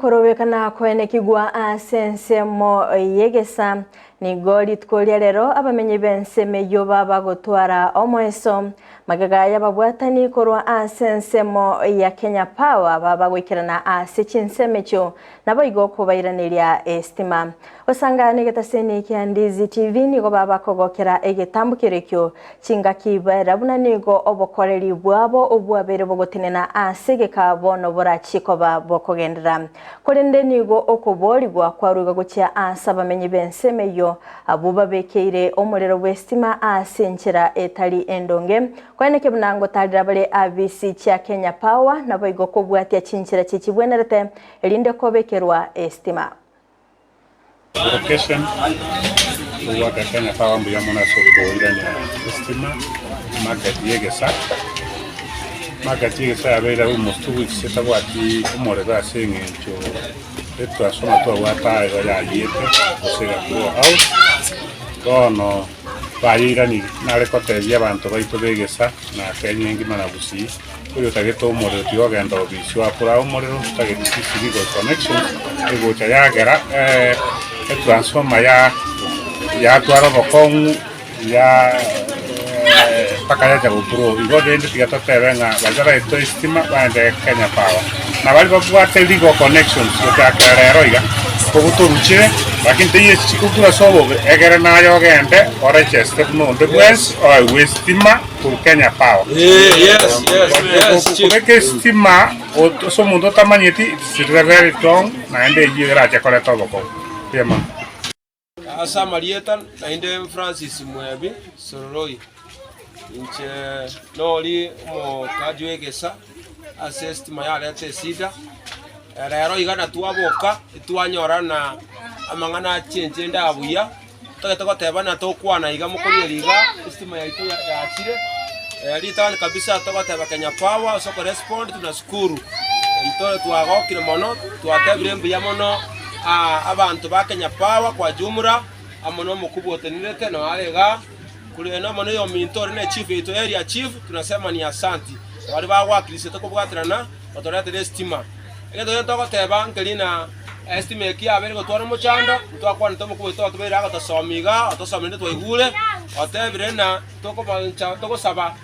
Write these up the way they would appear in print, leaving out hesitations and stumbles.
gokorobekana koenekigwa ase ensemo y'egesa. Nigo rituko ria rero abamenyi b'ensemo eyio baba gotwara omoeso. Magega y'ababwatani korwa ase ensemo ya Kenya Power baba goikerana ase chinsemo echio naboigo kobairaneria esitima. Gosanga negetaseni kia Ndizi TV nigo baba kogokera egetambokero ekio chingaki baera buna nigo obokoreri bwabo obwabeire bogotenena ase egeka bono borachie koba bokogenderera. Korende nigo okoboorigwa kwaruegwa gochia aase abamenyi b'ensemo eyio, abwo babekeire omorero bw'esitima ase enchera etari endonge. Koeneke buna ngotaarera bare abisi chia Kenya Power, naboigo kobwatia chinchera chichibwenerete, erinde kobekerwa esitima. Location, Tobwate Kenya Power mbuya mono ase okoirania esitima market ya Egesa. Market ya Egesa yabeire almost 2 weeks etabwati omorero ase eng'encho etransformer twabwate aa igo yayiete gose ega blow out. Bono bayeiranirie, nare kotebia abanto baito ba Egesa na Kenya engima na Gusii. Oyotagete omorero tiga ogenda obisi oakore omorero, otagete CCTV goika connections egocha yagera etransformer ya yatwara obokong'u ya mpaka yacha gokura igo rende tiga totebe ng'a baria baraetwe estima baende Kenya Power. Na baria babwate legal connections gochakera rero iga, kogotoruchire lakini teiyo chigokura ase obobe egere naye ogende oregeste buna onde bwensi oegwe estima. Korwa Kenya Power. Kobeka esitima ase omonto otamanyeti it's very wrong naende eyio erache koreta obokong'u. Mbuya mono. Ase amarieta naende Francis Mwebi Sororoi, inche nori omokaji w'egesa ase esitima yareta esida, rero iga natwaboka etwanyorana amang'ana achenchende abuya. Totagete goteba na tokwana iga mokorigereria iga estima yaito yachire ritang'ani kabisa togoteba Kenya Power ase okorespond tunashukuru intwe twagokire mono twatebire mbuya mono abanto ba Kenya Power kwa jumla amo na omokubwa otenerete noo are igaa korende amo na oyominto ore ne chief yaito area chief tunasema ni asanti baria bagwakirisete kobwaterana batoretere estima. Egento kende togoteba nkeri na estima eki yabeire gotwara omochando, ntwakwanete omokubwa oito otobeire agotosomia igaa, otosomia naende twaigure, otebire ng'a tokobancha togosaba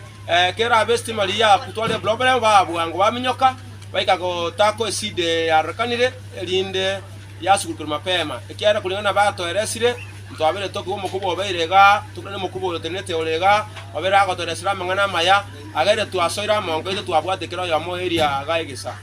kerabe estima riria yakotwara eproblem baa bwango baminyoka, baika gotaka esida eye yarorekanire erinde yasugurukirwa mapema. Ekiagera koreng'ana batoeresire, ntwabeire tokigwa omokubwa obeire igaa, tokore nomokubwa oyo otenenete ore igaa, obeire agotoeresera amang'ana amaya, agerire twasoire amonko aito twabwate kera oyomo eria igaa egesa.